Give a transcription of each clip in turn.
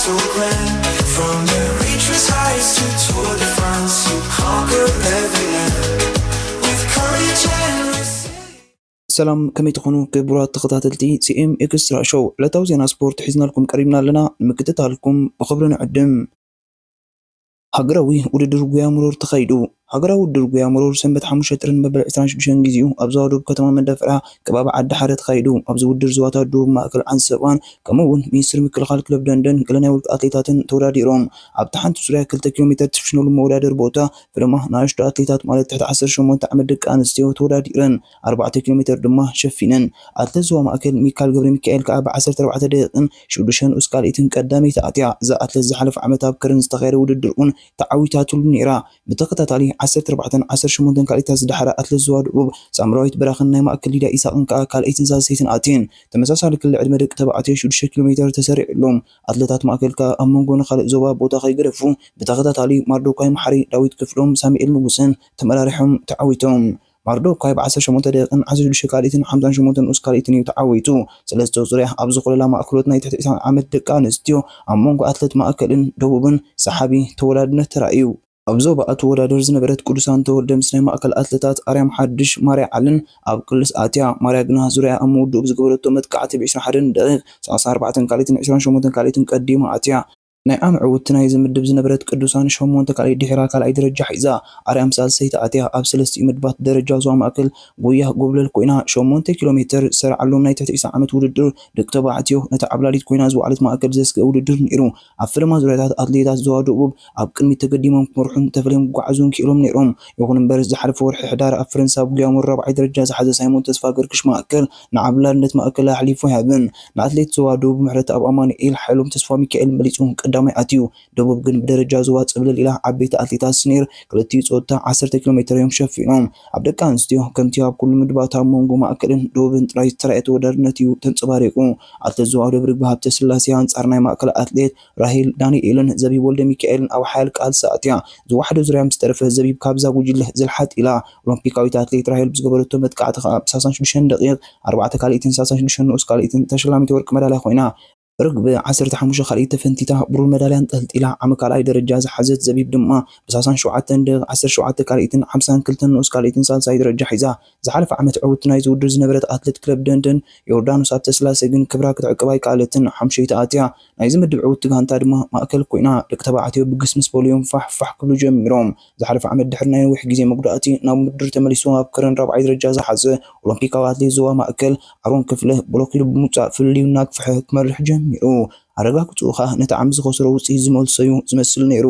From the reaches highest to Tour de France, you conquer every land with courage and resilience. ሰላም፣ ከመይ ትኾኑ ክቡራት ተኸታተልቲ ሲኤም ኤክስትራ ሾው? ዕለታዊ ዜና ስፖርት ሒዝናልኩም ቀሪብና ኣለና። ንምክትታልኩም ብኽብሪ ንዕድም። ሃገራዊ ውድድር ጉያ መሮር ተኻይዱ። ሃገራዊ ውድድር ጉያ መሮር ሰንበት ሓሙሽተ ጥርን መበል ዕስራን ሽዱሽተን ግዜኡ ኣብ ዞባ ደቡብ ከተማ መንደፈራ ከባቢ ዓዲ ሓረ ተኻይዱ። ኣብዚ ውድድር ዞባታት ደቡብ፣ ማእከል፣ ዓንሰባን ከምኡ እውን ሚኒስትሪ ምክልኻል ክለብ ደንደን ገለ ናይ ውልቂ ኣትሌታትን ተወዳዲሮም። ኣብታ ሓንቲ ዙርያ ክልተ ኪሎ ሜትር ትፍሽነሉ መወዳደሪ ቦታ ፍለማ ንኣሽቱ ኣትሌታት ማለት ትሕቲ ዓሰርተ ሸሞንተ ዓመት ደቂ ኣንስትዮ ተወዳዲረን ኣርባዕተ ኪሎ ሜትር ድማ ሸፊነን። ኣትሌት ዞባ ማእከል ሚካል ገብረ ሚካኤል ከኣ ብ ዓሰርተ ኣርባዕተ ደቂቕን ሽዱሽተ ንኡስ ካልኢትን ቀዳመይቲ ኣትያ። እዛ ኣትሌት ዝሓለፈ ዓመት ኣብ ከረን ዝተኻየደ ውድድር እውን ተዓዊታትሉ ነይራ። ብተኸታታሊ ዓሰርተ ኣርባዕተን ዓሰርተ ሸሞንተን ካልኢታት ዝደሓራ ኣትሌት ዞባ ደቡብ ሳምራዊት በራኽን ናይ ማእከል ሊድያ ኢሳቕን ከኣ ካልኣይትን ሳልሰይትን ኣትየን። ተመሳሳሊ ክሊ ዕድመ ደቂ ተባዕትዮ ሽዱሽተ ኪሎ ሜትር ተሰሪዑሎም። ኣትሌታት ማእከል ከኣ ኣብ መንጎ ንኻልእ ዞባ ቦታ ከይገደፉ ብተኸታታሊ ማርዶካይ መሓሪ፣ ዳዊት ክፍሎም፣ ሳሙኤል ንጉስን ተመራሪሖም ተዓዊቶም። ማርዶካይ ብ ዓሰርተ ሸሞንተ ደቂቕን ዓሰርተ ሽዱሽተ ካልኢትን ሓምሳን ሸሞንተ ንኡስ ካልኢትን እዩ ተዓዊቱ። ሰለስተ ዙርያ ኣብ ዝኾለላ ማእከሎት ናይ ትሕቲ ዕስራን ዓመት ደቂ ኣንስትዮ ኣብ መንጎ ኣትሌት ማእከልን ደቡብን ሰሓቢ ተወዳድነት ተራእዩ። ኣብ ዞባኣ ትወዳደር ዝነበረት ቅዱሳን ተወልደ ምስ ናይ ማእከል ኣትሌታት ኣርያም ሓድሽ ማርያ ዓልን ኣብ ቅልስ ኣትያ። ማርያ ግና ዙርያ ኣብ ምውድኡ ብዝገበረቶ መጥቃዕቲ ብ ዕስራን ሓደን ደቂቕ ሰላሳን ኣርባዕተን ካልኢትን ዕስራን ሸሞንተን ካልኢትን ቀዲማ ኣትያ። ናይ ዓሚ ዕውትቲ ናይዚ ምድብ ዝነበረት ቅዱሳን ሸሞንተ ካልኢት ድሒራ ካልኣይ ደረጃ ሒዛ። ኣርያም ሳልሰይቲ ኣትያ። ኣብ ሰለስቲኡ ምድባት ደረጃ ዞባ ማእከል ጉያ ጎብለል ኮይና ሸሞንተ ኪሎ ሜትር ዝሰርዓሎም ናይ ትሕቲ ዕስራ ዓመት ውድድር ደቂ ተባዕትዮ ነታ ዓብላሊት ኮይና ዝወዓለት ማእከል ዘስግእ ውድድር ነይሩ። ኣብ ፈለማ ዙርያታት ኣትሌታት ዞባ ደቡብ ኣብ ቅድሚት ተገዲሞም ክመርሑን ተፈልዮም ክጓዓዙን ክኢሎም ነይሮም። ይኹን እምበር ዝሓለፈ ወርሒ ሕዳር ኣብ ፈረንሳ ኣብ ጉያ መሮር ራብዓይ ደረጃ ዝሓዘ ሳይሞን ተስፋ ገርግሽ ማእከል ንዓብላልነት ማእከል ኣሕሊፉ ኣይሃብን። ንኣትሌት ዞባ ደቡብ ምሕረተኣብ ኣማኑኤል ሓይሎም ተስፋ ሚካኤል በሊጹ ቀዳማይ ኣትዩ። ደቡብ ግን ብደረጃ ዞባ ጽብልል ኢላ ዓበይቲ ኣትሌታት ስኒር ክልቲኡ ጾታ ዓሰርተ ኪሎ ሜትር እዮም ሸፊኖም። ኣብ ደቂ ኣንስትዮ ከምቲ ኣብ ኩሉ ምድባት ኣብ መንጎ ማእከልን ደቡብን ጥራይ ዝተራእየ ተወዳዳርነት እዩ ተንጸባሪቑ። ኣትሌት ዞባ ደቡብ ርግቢ ሃብተስላሴ ኣንጻር ናይ ማእከል ኣትሌት ራሄል ዳንኤልን ዘቢብ ወልደ ሚካኤልን ኣብ ሓያል ቃልሲ ኣትያ። ዝወሓደ ዙርያ ምስ ተረፈ ዘቢብ ካብዛ ጉጅለ ዝልሓጥ ኢላ። ኦሎምፒካዊት ኣትሌት ራሄል ብዝገበረቶ መጥቃዕቲ ከኣ ብ ሰላሳን ሽዱሽተን ደቂቕ ኣርባዕተ ካልኢትን ሰላሳን ሽዱሽተን ንኡስ ካልኢትን ተሸላሚት ወርቂ መዳልያ ኮይና። ርግቢ ዓሰርተ ሓሙሽተ ካልኢት ተፈንቲታ ብሩር መዳልያ ኣንጠልጢላ ዓሚ ካልኣይ ደረጃ ዝሓዘት ዘቢብ ድማ ብ ሰላሳን ሸውዓተን ደቂቕ ዓሰርተ ሸውዓተ ካልኢትን ሓምሳን ክልተን ንኡስ ካልኢትን ሳልሳይ ደረጃ ሒዛ። ዝሓለፈ ዓመት ዕውቲ ናይዚ ውድድር ዝነበረት ኣትሌት ክለብ ደንደን ዮርዳኖስ ሃብተስላሴ ግን ክብራ ክትዕቅብ ኣይከኣለትን፣ ሓምሸይቲ ኣትያ። ናይዚ ምድብ ዕውቲ ጋንታ ድማ ማእከል ኮይና፣ ደቂ ተባዕትዮ ብግስ ምስ በሉ እዮም ፋሕ ፋሕ ክብሉ ጀሚሮም። ዝሓለፈ ዓመት ድሕሪ ናይ ነዊሕ ግዜ መጉዳእቲ ናብ ውድድር ተመሊሱ ኣብ ከረን ራብዓይ ደረጃ ዝሓዘ ኦሎምፒካዊ ኣትሌት ዞባ ማእከል ኣሮን ክፍለ ብሎክ ኢሉ ብምውጻእ ፍልልዩ እናግፍሐ ክመርሕ ጀሚሩ። ኣረጋግጽኡ ከኣ ነቲ ዓሚ ዝኸሰሮ ውጽኢት ዝመልሶ እዩ ዝመስል ነይሩ።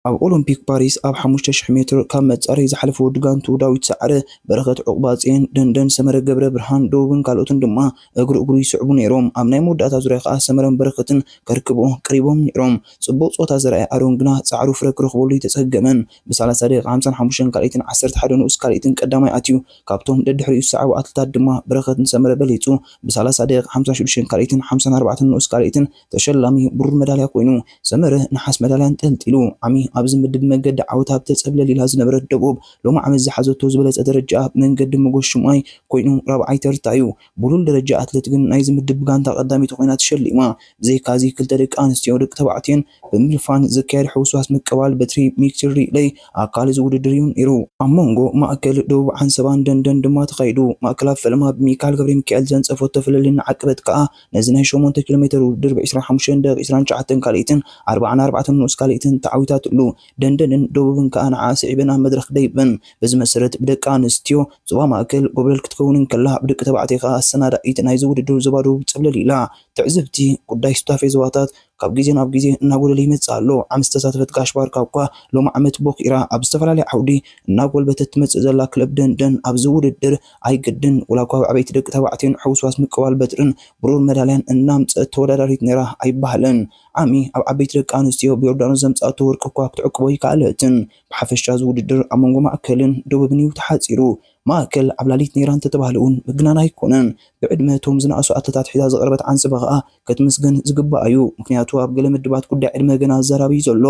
ኣብ ኦሎምፒክ ፓሪስ ኣብ ሓሙሽተ ሽሕ ሜትር ካብ መጻረይ ዝሓለፈ ወዲ ጋንቱ ዳዊት ሰዓረ፣ በረኸት ዑቕባጽዮን፣ ደንደን ሰመረ ገብረ ብርሃን፣ ደቡብን ካልኦትን ድማ እግሪ እግሩ ይስዕቡ ነይሮም። ኣብ ናይ መወዳእታ ዙርያ ከኣ ሰመረን በረኸትን ከርክብዎ ቀሪቦም ነይሮም። ጽቡቕ ጸወታ ዘርኣየ ኣሮን ግና ጻዕሩ ፍረ ክረኽበሉ ኣይተጸገመን። ብ ሰላሳ ደቂቕ ሓምሳን ሓሙሽተን ካልኢትን ዓሰርተ ሓደ ንኡስ ካልኢትን ቀዳማይ ኣትዩ። ካብቶም ደድሕሪኡ ዝሰዓቡ ኣትሌታት ድማ በረኸትን ሰመረ በሊጹ። ብ ሰላሳ ደቂቕ ሓምሳን ሽዱሽተን ካልኢትን ሓምሳን ኣርባዕተን ንኡስ ካልኢትን ተሸላሚ ብሩር መዳልያ ኮይኑ፣ ሰመረ ነሓስ መዳልያ ኣንጠልጢሉ። ዓሚ ኣብዚ ምድብ መንገዲ ዓወት ኣብ ተጸብለል ኢላ ዝነበረት ደቡብ፣ ሎሚ ዓመት ዝሓዘቶ ዝበለጸ ደረጃ ብመንገዲ መጎሽ ሽማይ ኮይኑ ራብዓይ ተርታ እዩ። ብሉል ደረጃ ኣትሌት ግን ናይዚ ምድብ ብጋንታ ቀዳመይቲ ኮይና ተሸሊማ። ብዘይካዚ ክልተ ደቂ ኣንስትዮ ደቂ ተባዕትዮን ብምልፋን ዝካየድ ሕውስዋስ ምቅባል በትሪ ሚክስድ ሪለይ ኣካል እዚ ውድድር እዩ ነይሩ። ኣብ መንጎ ማእከል ደቡብ ዓንሰባን ደንደን ድማ ተኻይዱ። ማእከል ኣብ ፈለማ ብሚካል ገብረ ሚካኤል ዘንጸፈቶ ፍልልይ እናዓቀበት ከኣ ነዚ ናይ ሸሞንተ ኪሎ ሜትር ውድድር ብ ዕስራን ሓሙሽተን ደቂቕ ዕስራን ትሽዓተን ካልኢትን ኣርባዓን ኣርባዕተን ንኡስ ካልኢትን ተዓዊታትሉ። ደንደንን ደቡብን ከኣ ንዓ ስዒበን ኣብ መድረኽ ደይበን። በዚ መሰረት ብደቂ ኣንስትዮ ዞባ ማእከል ጎብለል ክትከውን እንከላ ብደቂ ተባዕትዮ ከኣ ኣሰናዳኢት ናይዚ ውድድር ዞባ ደቡብ ጽብለል ኢላ። ትዕዝብቲ ጉዳይ ሱታፌ ዞባታት ካብ ግዜ ናብ ግዜ እናጎደለ ይመጽእ ኣሎ። ዓሚ ዝተሳተፈት ጋሽ ባርካ እኳ ሎሚ ዓመት ቦኪራ ኣብ ዝተፈላለየ ዓውዲ እናጎልበተት ትመጽእ ዘላ ክለብ ደንደን ኣብዚ ውድድር ኣይግድን ወላ እኳ ኣብ ዓበይቲ ደቂ ተባዕትዮን ሕውስዋስ ምቅባል በትርን ብሩር መዳልያን እናምጸት ተወዳዳሪት ነይራ ኣይበሃልን። ዓሚ ኣብ ዓበይቲ ደቂ ኣንስትዮ ብዮርዳኖስ ዘምጻእቶ ወርቂ እኳ ክትዕቅቦ ኣይከኣለትን። ብሓፈሻ እዚ ውድድር ኣብ መንጎ ማእከልን ደቡብን እዩ ተሓጺሩ። ማእከል ዓብላሊት ነይራ እንተተባህለ እውን ምግናን ኣይኮነን። ብዕድመ እቶም ዝነኣሱ ኣትለታት ሒዛ ዝቐረበት ዓንሰባ ከኣ ክትምስገን ዝግባእ እዩ። ምክንያቱ ኣብ ገለ ምድባት ጉዳይ ዕድመ ገና ኣዘራቢ እዩ ዘሎ።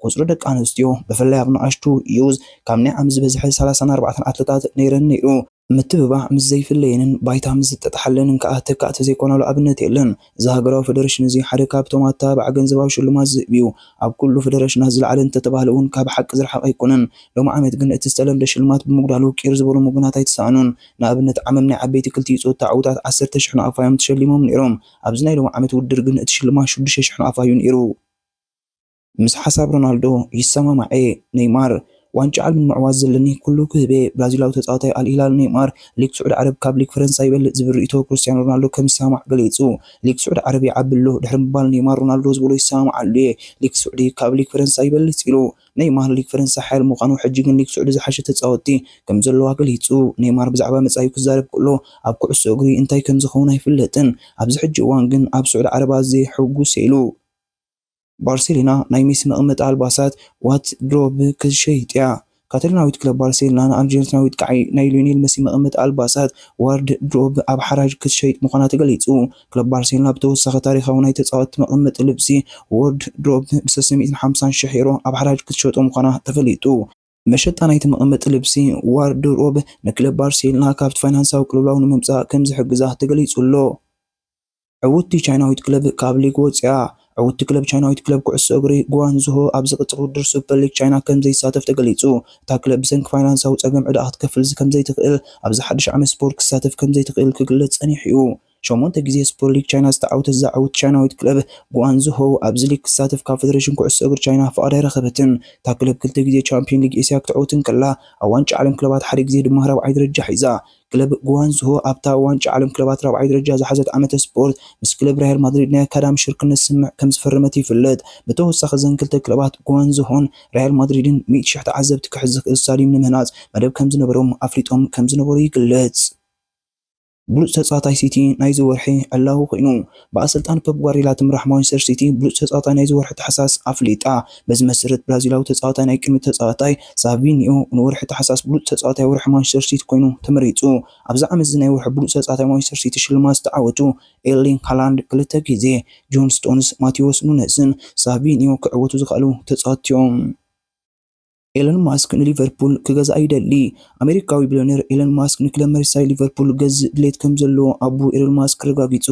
ቁጽሪ ደቂ ኣንስትዮ ብፍላይ ኣብ ንኣሽቱ ዩዝ ካብ ናይ ዓሚ ዝበዝሐ ሰላሳን ኣርባዕተን ኣትለታት ነይረን ነይሩ። ምትብባዕ ምስ ዘይፍለየንን ባይታ ምስ ዝጠጥሓለንን ከኣ ተካእቲ ዘይኮናሉ ኣብነት የለን። እዚ ሃገራዊ ፈደረሽን እዚ ሓደ ካብቶም ኣተባባዕ ገንዘባዊ ሽልማት ዝህብ እዩ። ኣብ ኩሉ ፈደረሽናት ዝለዓለ እንተተባህለ እውን ካብ ሓቂ ዝረሓቐ ኣይኮነን። ሎሚ ዓመት ግን እቲ ዝተለምደ ሽልማት ብምጉዳሉ ቂር ዝበሉ ምጉናት ኣይተሳእኑን። ንኣብነት ዓመም ናይ ዓበይቲ ክልቲኡ ጾታ ዕዉታት ዓሰርተ ሽሕ ናቕፋ እዮም ተሸሊሞም ነይሮም። ኣብዚ ናይ ሎሚ ዓመት ውድድር ግን እቲ ሽልማት ሽዱሽተ ሽሕ ናቕፋ እዩ ነይሩ። ምስ ሓሳብ ሮናልዶ ይሰማማዕ እየ። ኔይማር፣ ዋንጫ ዓለም ንምዕዋት ዘለኒ ኩሉ ክህብ እየ። ብራዚላዊ ተጻዋታይ ኣልሂላል ኔይማር ሊግ ስዑዲ ዓረብ ካብ ሊግ ፈረንሳ ይበልጽ ዝብል ርእይቶ ክርስቲያኖ ሮናልዶ ከም ዝሰማማዕ ገሊጹ። ሊግ ስዑዲ ዓረብ ይዓቢ ኣሎ ድሕሪ ምባል ኔይማር ሮናልዶ ዝበሎ ይሰማማዓሉ እየ። ሊግ ስዑዲ ካብ ሊግ ፈረንሳ ይበልጽ ኢሉ። ኔይማር ሊግ ፈረንሳ ሓያል ምዃኑ ሕጂ ግን ሊግ ስዑዲ ዝሓሸ ተጻወትቲ ከም ዘለዋ ገሊጹ። ኔይማር ብዛዕባ መጻኢ ክዛረብ ከሎ ኣብ ኩዕሶ እግሪ እንታይ ከም ዝኸውን ኣይፍለጥን። ኣብዚ ሕጂ እዋን ግን ኣብ ስዑዲ ዓረብ ኣዝየ ሕጉስ እየ ኢሉ። ባርሴሎና ናይ ሜሲ መቐመጢ ኣልባሳት ዋርድሮብ ክትሸይጥ እያ። ካታሎናዊት ክለብ ባርሴሎና ንኣርጀንቲናዊ ኣጥቃዒ ናይ ሊዮኔል መሲ መቐመጢ ኣልባሳት ዋርድሮብ ኣብ ሓራጅ ክትሸይጥ ምዃና ተገሊጹ። ክለብ ባርሴሎና ብተወሳኺ ታሪኻዊ ናይ ተጻወትቲ መቐመጢ ልብሲ ዋርድሮብ ብ ሰለስተ ሚእትን ሓምሳን ሽሕ ዩሮ ኣብ ሓራጅ ክትሸጦ ምዃና ተፈሊጡ። መሸጣ ናይቲ መቐመጢ ልብሲ ዋርድሮብ ንክለብ ባርሴሎና ካብቲ ፋይናንሳዊ ቅልውላው ንምምጻእ ከም ዝሕግዛ ተገሊጹ ኣሎ። ዕውትቲ ቻይናዊት ክለብ ካብ ሊግ ወጺኣ። ዕውትቲ ክለብ ቻይናዊት ክለብ ኩዕሶ እግሪ ጉዋንዝሆ ኣብ ዝቕጽል ውድድር ሱፐር ሊግ ቻይና ከም ዘይሳተፍ ተገሊጹ። እታ ክለብ ብሰንኪ ፋይናንሳዊ ጸገም ዕዳኣ ክትከፍል ከም ዘይትኽእል፣ ኣብዚ ሓድሽ ዓመት ስፖርት ክትሳተፍ ከም ዘይትኽእል ክግለጽ ጸኒሑ እዩ። ሸሞንተ ግዜ ሱፐር ሊግ ቻይና ዝተዓወተት እዛ ዕውትቲ ቻይናዊት ክለብ ጉዋንዝሆ ኣብዚ ሊግ ክትሳተፍ ካብ ፈደረሽን ኩዕሶ እግሪ ቻይና ፍቓድ ኣይረኸበትን። እታ ክለብ ክልተ ግዜ ቻምፒዮን ሊግ ኤስያ ክትዕወት እንከላ፣ ኣብ ዋንጫ ዓለም ክለባት ሓደ ግዜ ድማ ራብዓይ ደረጃ ሒዛ። ክለብ ጉዋንዝሆ ኣብታ ዋንጫ ዓለም ክለባት ራብዓይ ደረጃ ዝሓዘት ዓመተ ስፖርት ምስ ክለብ ሪያል ማድሪድ ናይ ኣካዳሚ ሽርክነት ስምምዕ ከም ዝፈረመት ይፍለጥ። ብተወሳኺ እዘን ክልተ ክለባት ጉዋንዝሆን ሪያል ማድሪድን ሚእቲ ሽሕ ተዓዘብቲ ክሕዝ ዝኽእል ስታድዩም ንምህናጽ መደብ ከም ዝነበሮም ኣፍሊጦም ከም ዝነበሩ ይግለጽ። ብሉጽ ተጻዋታይ ሲቲ ናይዚ ወርሒ ዕላዊ ኮይኑ። ብኣሰልጣኒ ፐፕ ጓርዲዮላ ትምራሕ ማንቸስተር ሲቲ ብሉጽ ተጻዋታይ ናይዚ ወርሒ ታሕሳስ ኣፍሊጣ። በዚ መሰረት ብራዚላዊ ተጻዋታይ ናይ ቅድሚት ተጻዋታይ ሳቪኒዮ ንወርሒ ታሕሳስ ብሉጽ ተጻዋታይ ወርሒ ማንቸስተር ሲቲ ኮይኑ ተመሪጹ። ኣብዚ ዓመት እዚ ናይ ወርሒ ብሉጽ ተጻዋታይ ማንቸስተር ሲቲ ሽልማት ዝተዓወቱ ኤርሊንግ ሃላንድ ክልተ ግዜ፣ ጆን ስቶንስ፣ ማቴዎስ ኑነስን ሳቪኒዮ ክዕወቱ ዝኽኣሉ ተጻወትቲ እዮም። ኤለን ማስክ ንሊቨርፑል ክገዝኣ ይደሊ። ኣሜሪካዊ ቢልዮነር ኤለን ማስክ ንክለብ መሪሳይድ ሊቨርፑል ገዝእ ድሌት ከም ዘለዎ ኣቦኡ ኤለን ማስክ ኣረጋጊጹ።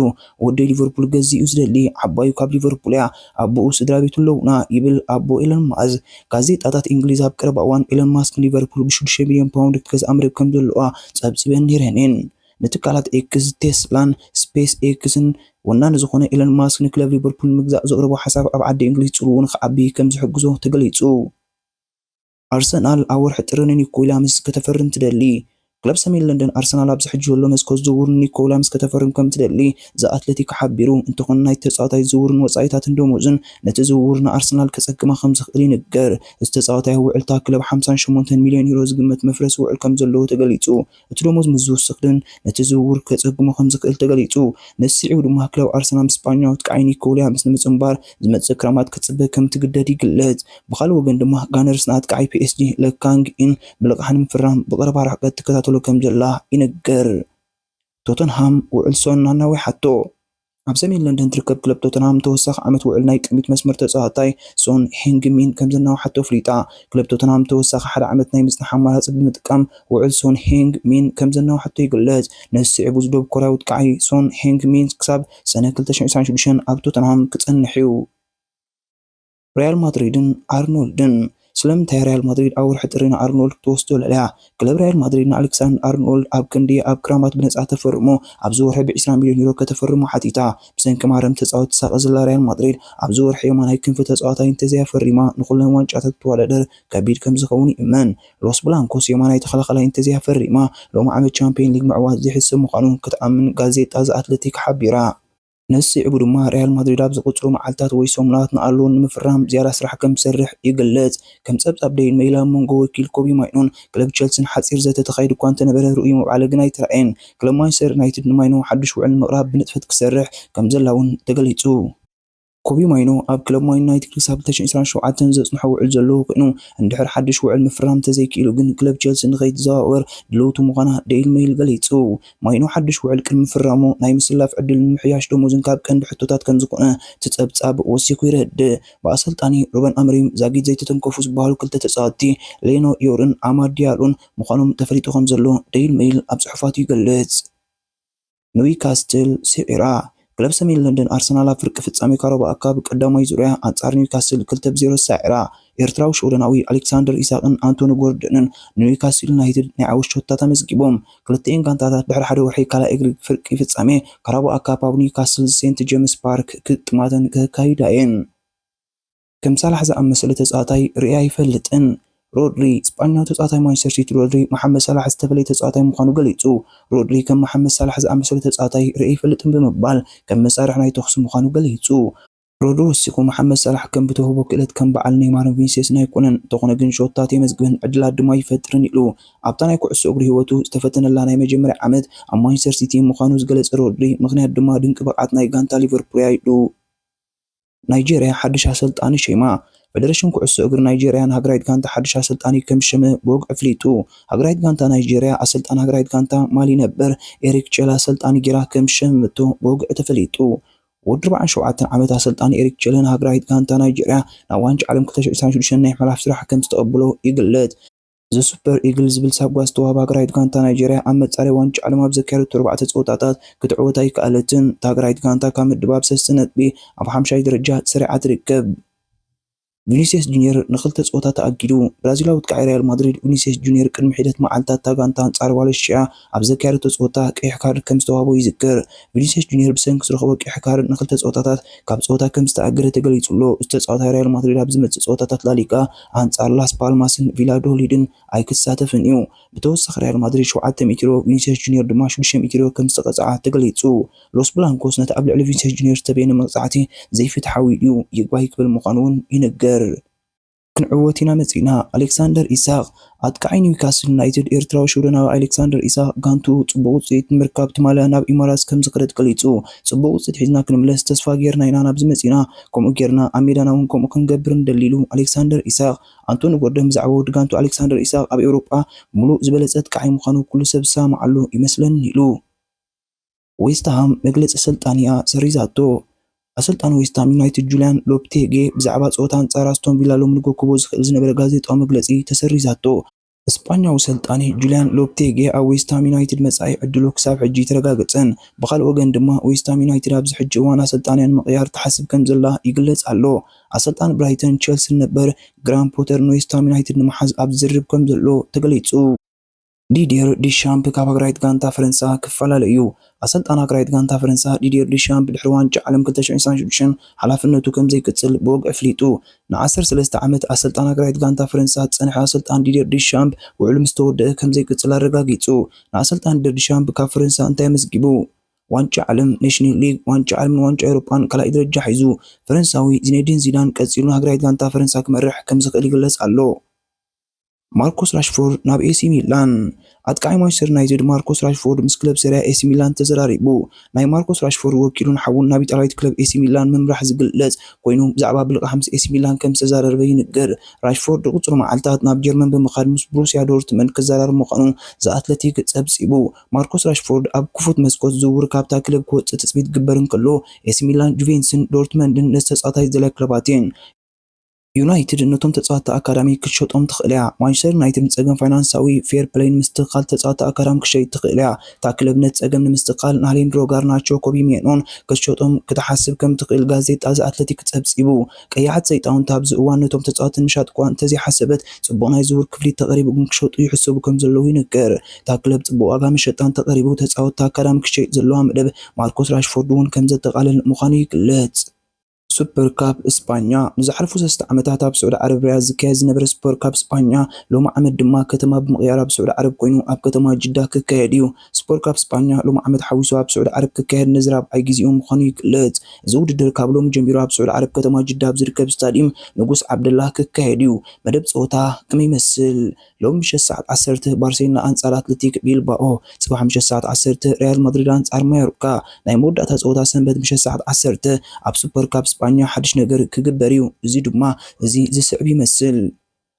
ወደይ ሊቨርፑል ገዝእ እዩ ዝደሊ። ዓባዩ ካብ ሊቨርፑል እያ። ኣቦኡ ስድራ ቤቱ ኣለውና ይብል ኣቦ ኤለን ማስክ። ጋዜጣታት እንግሊዝ ኣብ ቀረባ እዋን ኤለን ማስክ ንሊቨርፑል ብሽዱሽተ ሚልዮን ፓውንድ ክትገዝኣ መደብ ከም ዘለዋ ጸብጺበን ነይረን እየን። ንትካላት ኤክስ፣ ቴስላን ስፔስ ኤክስን ወናኒ ዝኾነ ኤለን ማስክ ንክለብ ሊቨርፑል ንምግዛእ ዘቕረቦ ሓሳብ ኣብ ዓዲ እንግሊዝ ጽልውኡ ንኽዓቢ ከም ዝሕግዞ ተገሊጹ። ኣርሰናል ኣብ ወርሒ ጥሪ ንኒኮ ዊልያምስ ከተፈርም ትደሊ። ክለብ ሰሜን ለንደን ኣርሰናል ኣብዚ ሕጂ ዘሎ መስኮት ዝውውር ንኒኮ ዊልያምስ ከተፈርም ከም ትደሊ ዘ ኣትሌቲክ ሓቢሩ። እንተኾነ ናይቲ ተጻዋታይ ዝውውርን ወጻኢታትን ደሞዝን ነቲ ዝውውር ንኣርሰናል ከጸግማ ከም ዝኽእል ይንገር። እዚ ተጻዋታይ ኣብ ውዕልታ ክለብ ሓምሳን ሸሞንተን ሚልዮን ዩሮ ዝግመት መፍረሲ ውዕል ከም ዘለዎ ተገሊጹ። እቲ ደሞዝ ምስ ዝውስኽ ግን ነቲ ዝውውር ከጸግሞ ከም ዝኽእል ተገሊጹ። ነዚ ስዒቡ ድማ ክለብ ኣርሰናል ስጳኛዊ ኣጥቃዒ ኒኮ ዊልያምስ ንምጽንባር ዝመጽእ ክረማት ክጽበ ከም ትግደድ ይግለጽ። ብኻልእ ወገን ድማ ጋነርስ ንኣጥቃዓይ ፒኤስጂ ለካንግ ኢን ብልቓሕ ንምፍራም ብቐረባ ርሕቀት ትከታተሎ ከም ዘላ ይንገር። ቶተንሃም ውዕል ሶን ኣናዊሓቶ። ኣብ ሰሜን ለንደን ትርከብ ክለብ ቶተንሃም ተወሳኺ ዓመት ውዕል ናይ ቅድሚት መስመር ተጻዋታይ ሶን ሄንግ ሚን ከም ዘናውሓቶ ኣፍሊጣ። ክለብ ቶተንሃም ተወሳኺ ሓደ ዓመት ናይ ምጽናሕ ኣማራጺ ብምጥቃም ውዕል ሶን ሄንግ ሚን ከም ዘናውሓቶ ይግለጽ። ነዚ ስዒቡ ዝደቡብ ኮርያዊ ኣጥቃዓይ ሶን ሄንግ ሚን ክሳብ ሰነ ክልተ ሽሕን ዕስራን ሽዱሽተን ኣብ ቶተንሃም ክጸንሕ እዩ። ሪያል ማድሪድን ኣርኖልድን። ስለምንታይ ሪያል ማድሪድ ኣብ ወርሒ ጥሪ ንኣርኖልድ ክትወስዶ ለልያ? ክለብ ሪያል ማድሪድ ንኣሌክሳንደር ኣርኖልድ ኣብ ክንዲ ኣብ ክረማት ብነጻ ተፈርሞ ኣብዚ ወርሒ ብዕስራ ሚልዮን ዩሮ ከተፈርሞ ሓቲታ። ብሰንኪ ማረም ተጻወቲ ትሳቐ ዘላ ሪያል ማድሪድ ኣብዚ ወርሒ የማናይ ክንፊ ተጻዋታይ እንተዘይኣፈሪማ ንኹለን ዋንጫታት ክትወዳደር ከቢድ ከም ዝኸውን ይእመን። ሎስ ብላንኮስ የማናይ ተኸላኻላይ እንተዘይኣፈሪማ ሎሚ ዓመት ቻምፒዮን ሊግ ምዕዋት ዘይሕሰብ ምዃኑ ክትኣምን ጋዜጣ ዘ ኣትሌቲክ ሓቢራ። ነዚ ስዒቡ ድማ ሪያል ማድሪድ ኣብ ዝቕጽሉ መዓልታት ወይ ሰሙናት ንኣሎን ንምፍራም ዝያዳ ስራሕ ከም ዝሰርሕ ይግለጽ። ከም ጸብጻብ ዴይሊ ሜይል ኣብ መንጎ ወኪል ኮቢ ማይኖን ክለብ ቸልሲን ሓጺር ዘተ ተኻይዱ እኳ እንተነበረ ርኡይ ምብዓለ ግን ኣይተራእየን። ክለብ ማንቸስተር ዩናይትድ ንማይኖ ሓድሽ ውዕል ንምቕራብ ብንጥፈት ክሰርሕ ከም ዘላ እውን ተገሊጹ። ኮቢ ማይኖ ኣብ ክለብ ማን ዩናይትድ ክሳብ ክልተ ሽሕን ዕስራን ሸውዓተን ዘጽንሖ ውዕል ዘለዎ ኮይኑ፣ እንድሕር ሓድሽ ውዕል ምፍራም እንተዘይክኢሉ ግን ክለብ ቸልሲ ንኸይትዘዋወር ድልውቲ ምዃና ዴይሊ ሜይል ገሊጹ። ማይኖ ሓድሽ ውዕል ቅድሚ ምፍራሙ ናይ ምስላፍ ዕድል ንምሕያሽ ደሞዝን ካብ ቀንዲ ሕቶታት ከም ዝኾነ እቲ ጸብጻብ ወሲኹ የረድእ። ብኣሰልጣኒ ሩበን ኣሞሪም ዛጊት ዘይተተንከፉ ዝበሃሉ ክልተ ተጻወትቲ ሌኖ ዮርን ኣማድ ዲያሎን ምዃኖም ተፈሊጡ ከም ዘሎ ዴይሊ ሜይል ኣብ ጽሑፋቱ ይገልጽ። ኒውካስትል ስዒራ። ክለብ ሰሜን ለንደን ኣርሰናል ኣብ ፍርቂ ፍጻሜ ካራባኦ ካፕ ቀዳማይ ዙርያ ኣንጻር ኒውካስትል ክልተ ብ ዜሮ ሳዒራ። ኤርትራዊ ሽወደናዊ ኣሌክሳንደር ኢሳቅን ኣንቶኒ ጎርደንን ንኒውካስትል ዩናይትድ ናይ ዓወት ሸቶታት ኣመዝጊቦም። ክልቲኤን ጋንታታት ድሕሪ ሓደ ወርሒ ካልኣይ እግሪ ፍርቂ ፍጻሜ ካራባኦ ካፕ ኣብ ኒውካስትል ሴንት ጄምስ ፓርክ ግጥማተን ከካይዳ እየን። ከም ሳላሕ ዝኣመሰለ ተጻዋታይ ርእየ ኣይፈልጥን። ሮድሪ፣ ስጳኛዊ ተጻዋታይ ማንቸስተር ሲቲ ሮድሪ፣ መሓመድ ሳላሕ ዝተፈለየ ተጻዋታይ ምዃኑ ገሊጹ። ሮድሪ ከም መሓመድ ሳላሕ ዝኣመሰለ ተጻዋታይ ርእየ ኣይፈልጥን ብምባል ከም መሳርሒ ናይ ተኹሲ ምዃኑ ገሊጹ። ሮድሪ ወሲኹ፣ መሓመድ ሳላሕ ከም ብተውህቦ ክእለት ከም በዓል ኔይማርን ቪኒሲየስን ኣይኮነን፣ እንተኾነ ግን ሸቶታት የመዝግብን ዕድላት ድማ ይፈጥርን ኢሉ። ኣብታ ናይ ኩዕሶ እግሪ ህይወቱ ዝተፈተነላ ናይ መጀመርያ ዓመት ኣብ ማንቸስተር ሲቲ ምዃኑ ዝገለጸ ሮድሪ፣ ምኽንያት ድማ ድንቂ ብቕዓት ናይ ጋንታ ሊቨርፑል እያ ኢሉ። ናይጄርያ ሓድሽ ኣሰልጣኒ ሸይማ። ፌደሬሽን ኩዕሶ እግሪ ናይጄርያ ንሃገራዊት ጋንታ ሓድሽ ኣሰልጣኒ ከም ዝሸመ ብወግዒ ኣፍሊጡ። ሃገራዊት ጋንታ ናይጄርያ ኣሰልጣኒ ሃገራዊት ጋንታ ማሊ ነበር ኤሪክ ቼላ ኣሰልጣኒ ጌራ ከም ዝሸመቶ ብወግዒ ተፈሊጡ። ወዲ ኣርባዓን ሸውዓተን ዓመት ኣሰልጣኒ ኤሪክ ቼለ ንሃገራዊት ጋንታ ናይጄርያ ናብ ዋንጫ ዓለም ክልተ ሽሕን ዕስራን ሽዱሽተን ናይ ምሕላፍ ስራሕ ከም ዝተቐበሎ ይግለጽ። ዘ ሱፐር ኢግል ዝብል ሳጓ ዝተዋህባ ሃገራዊት ጋንታ ናይጄርያ ኣብ መጻረይ ዋንጫ ዓለም ኣብ ዘካየደቶ ኣርባዕተ ጸወታታት ክትዕወት ኣይከኣለትን። እታ ሃገራዊት ጋንታ ካብ ምድብ ኣብ ሰለስተ ነጥቢ ኣብ ሓምሻይ ደረጃ ተሰሪዓ ትርከብ። ቪኒሲየስ ጁኒየር ንኽልተ ጸወታ ተኣጊዱ። ብራዚላዊ ኣጥቃዒ ሪያል ማድሪድ ቪኒሲየስ ጁኒየር ቅድሚ ሒደት መዓልታት እታ ጋንታ ኣንጻር ቫለንሺያ ኣብ ዘካየደቶ ጸወታ ቀይሕ ካርድ ከም ዝተዋህቦ ይዝከር። ቪኒሲየስ ጁኒየር ብሰንኪ ዝረኸቦ ቀይሕ ካርድ ንኽልተ ጸወታታት ካብ ጸወታ ከም ዝተኣገደ ተገሊጹ ኣሎ። እዚ ተጻዋታይ ሪያል ማድሪድ ኣብ ዝመጽእ ጸወታታት ላሊጋ ኣንጻር ላስ ፓልማስን ቪላዶሊድን ኣይክሳተፍን እዩ። ብተወሳኺ ሪያል ማድሪድ ሸውዓተ ሚእቲ ዩሮ፣ ቪኒሲየስ ጁኒየር ድማ ሽዱሽተ ሚእቲ ዩሮ ከም ዝተቐጽዓ ተገሊጹ። ሎስ ብላንኮስ ነቲ ኣብ ልዕሊ ቪኒሲየስ ጁኒየር ዝተበየነ መቕጻዕቲ ዘይፍትሓዊ እዩ፣ ይግባይ ክብል ምዃኑ እውን ይንገር። ክንዕወት ኢና መጺእና። ኣሌክሳንደር ኢሳቕ። ኣጥቃዓይ ኒውካስል ዩናይትድ ኤርትራዊ ሽወደናዊ ኣሌክሳንደር ኢሳቕ ጋንቱ ጽቡቕ ውጽኢት ንምርካብ ትማሊ ናብ ኢማራትስ ከም ዝኸደት ገሊጹ። ጽቡቕ ውጽኢት ሒዝና ክንምለስ ተስፋ ጌርና ኢና ናብዚ መጺእና፣ ከምኡ ጌርና ኣብ ሜዳና እውን ከምኡ ክንገብር ንደሊ ኢሉ ኣሌክሳንደር ኢሳቕ። ኣንቶኒ ጎርደን ብዛዕባ ወዲ ጋንቱ ኣሌክሳንደር ኢሳቕ ኣብ ኤውሮጳ ምሉእ ዝበለጸ ኣጥቃዓይ ምዃኑ ኩሉ ሰብ ዝሰማማዓሉ ይመስለኒ ኢሉ። ዌስትሃም መግለጺ ኣሰልጣኒኣ ሰሪዛቶ። ኣሰልጣኒ ዌስትሃም ዩናይትድ ጁልያን ሎፕቴጌ ብዛዕባ ጸወታ ኣንጻር ኣስቶን ቪላ ሎሚ ንጎ ክህቦ ዝኽእል ዝነበረ ጋዜጣዊ መግለጺ ተሰሪዛቶ። ስጳኛዊ ሰልጣኒ ጁልያን ሎፕቴጌ ኣብ ዌስትሃም ዩናይትድ መጻኢ ዕድሉ ክሳብ ሕጂ ኣይተረጋገጸን። ብኻልእ ወገን ድማ ዌስትሃም ዩናይትድ ኣብዚ ሕጂ እዋን ኣሰልጣንያ ንምቕያር ትሓስብ ከም ዘላ ይግለጽ ኣሎ። ኣሰልጣኒ ብራይተን ቸልስን ነበር ግራም ፖተር ንዌስትሃም ዩናይትድ ንምሓዝ ኣብ ዝርርብ ከም ዘሎ ተገሊጹ። ዲድየር ዲሻምፕ ካብ ሃገራዊት ጋንታ ፈረንሳ ክፈላለ እዩ። ኣሰልጣን ሃገራዊት ጋንታ ፈረንሳ ዲድየር ዲሻምፕ ድሕሪ ዋንጫ ዓለም ክልተ ሽሕን ዕስራን ሽዱሽተን ሓላፍነቱ ከም ዘይቅጽል ብወግዒ ኣፍሊጡ። ንዓሰርተ ሰለስተ ዓመት ኣሰልጣን ሃገራዊት ጋንታ ፈረንሳ ዝጸንሐ ኣሰልጣን ዲድየር ዲሻምፕ ውዕሉ ምስ ተወደአ ከም ዘይቅጽል ኣረጋጊጹ። ንኣሰልጣን ዲድየር ዲሻምፕ ካብ ፈረንሳ እንታይ ኣመዝጊቡ? ዋንጫ ዓለም፣ ኔሽንስ ሊግ፣ ዋንጫ ዓለምን ዋንጫ ኤውሮጳን ካልኣይ ደረጃ ሒዙ። ፈረንሳዊ ዚነዲን ዚዳን ቀጺሉ ንሃገራዊት ጋንታ ፈረንሳ ክመርሕ ከም ዝኽእል ይግለጽ ኣሎ። ማርኮስ ራሽፎርድ ናብ ኤሲ ሚላን። ኣጥቃዓይ ማንቸስተር ዩናይትድ ማርኮስ ራሽፎርድ ምስ ክለብ ሰሪያ ኤሲ ሚላን ተዘራሪቡ። ናይ ማርኮስ ራሽፎርድ ወኪሉን ሓውን ናብ ኢጣልያዊት ክለብ ኤሲ ሚላን ምምራሕ ዝግለጽ ኮይኑ፣ ብዛዕባ ብልቓሕ ምስ ኤሲ ሚላን ከም ዝተዛረበ ይንገር። ራሽፎርድ ንቕጽሩ መዓልታት ናብ ጀርመን ብምኻድ ምስ ብሩስያ ዶርትመንድ ክዘራረብ ምዃኑ ዘ ኣትለቲክ ጸብጺቡ። ማርኮስ ራሽፎርድ ኣብ ክፉት መስኮት ዝውውር ካብታ ክለብ ክወጽእ ትጽቢት ክግበር እንከሎ፣ ኤሲ ሚላን፣ ጁቬንትስን ዶርትመንድን ነቲ ተጻዋታይ ዝደልያ ክለባት እየን። ዩናይትድ ነቶም ተጻወትቲ ኣካዳሚ ክትሸጦም ትኽእል እያ። ማንቸስተር ዩናይትድ ንጸገም ፋይናንሳዊ ፌር ፕለይን ምስትኽኻል ተጻወትቲ ኣካዳሚ ክትሸይጥ ትኽእል እያ። እታ ክለብ ነቲ ጸገም ንምስትኽኻል ንኣሌሃንድሮ ጋርናቾ፣ ኮቢ ሜኖን ክትሸጦም ክትሓስብ ከም ትኽእል ጋዜጣ ዘ ኣትለቲክ ጸብጺቡ። ቀያሕቲ ሰይጣውንቲ ኣብዚ እዋን ነቶም ተጻወትቲ ንምሻጥ እኳ እንተዘይሓሰበት፣ ጽቡቕ ናይ ዝውውር ክፍሊት ተቐሪቡ ግን ክሸጡ ይሕሰቡ ከም ዘለዉ ይንገር። እታ ክለብ ጽቡቕ ዋጋ መሸጣ እንተቐሪቡ፣ ተጻወትቲ ኣካዳሚ ክትሸይጥ ዘለዋ መደብ ማርኮስ ራሽፎርድ እውን ከም ዘጠቓልል ምዃኑ ይግለጽ። ሱፐር ካፕ እስጳኛ። ንዝሓለፉ ሰለስተ ዓመታት ኣብ ስዑዲ ዓረብ ሪያድ ዝካየድ ዝነበረ ሱፐር ካፕ እስጳኛ፣ ሎሚ ዓመት ድማ ከተማ ብምቕያር ኣብ ስዑዲ ዓረብ ኮይኑ ኣብ ከተማ ጅዳ ክካየድ እዩ። ሱፐር ካፕ እስጳኛ ሎሚ ዓመት ሓዊሱ ኣብ ስዑዲ ዓረብ ክካየድ ነዚ ራብዓይ ግዜኡ ምዃኑ ይግለጽ። እዚ ውድድር ካብ ሎሚ ጀሚሩ ኣብ ስዑዲ ዓረብ ከተማ ጅዳ ኣብ ዝርከብ ስታዲየም ንጉስ ዓብደላ ክካየድ እዩ። መደብ ጸወታ ከመይ ይመስል? ሎሚ ምሸት ሰዓት ዓሰርተ ባርሴሎና ኣንጻር ኣትሌቲክ ቢልባኦ፣ ጽባሕ ምሸት ሰዓት ዓሰርተ ሪያል ማድሪድ ኣንጻር ማዮርካ፣ ናይ መወዳእታ ጸወታ ሰንበት ምሸት ሰዓት ዓሰርተ ኣብ ሱፐር ካፕ ስጳኛ ሓድሽ ነገር ክግበር እዩ። እዚ ድማ እዚ ዝስዕብ ይመስል።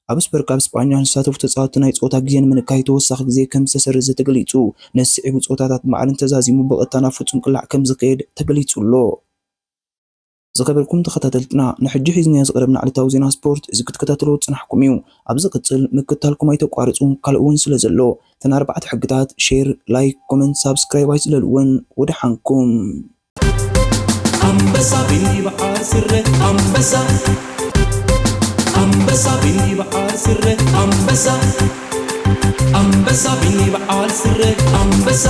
ኣብ ስፐር ካብ ስጳኛ ንዝሳተፉ ተጻወትቲ ናይ ጸወታ ግዜ ንምንካይ ተወሳኺ ግዜ ከም ዝተሰረዘ ተገሊጹ። ነዚ ስዒቡ ጸወታታት መዓልን ተዛዚሙ ብቐጥታ ናብ ፍጹም ቅላዕ ከም ዝኸየድ ተገሊጹ ኣሎ። ዝኸበርኩም ተኸታተልትና፣ ንሕጂ ሒዝናዮ ዝቐረብና ዕለታዊ ዜና ስፖርት እዚ ክትከታተልዎ ዝጸናሕኩም እዩ። ኣብ ዝቕጽል ምክትታልኩም ኣይተቋርጹ፣ ካልእ እውን ስለ ዘሎ። እተን ኣርባዕተ ሕግታት፣ ሼር፣ ላይክ፣ ኮመንት፣ ሳብስክራይብ ኣይትለልወን። ወደ ሓንኩም። ኣንበሳ ቢኒ በዓል ስረ ኣንበሳ ኣንበሳ ቢኒ በዓል ስረ ኣንበሳ ኣንበሳ ቢኒ በዓል ስረ ኣንበሳ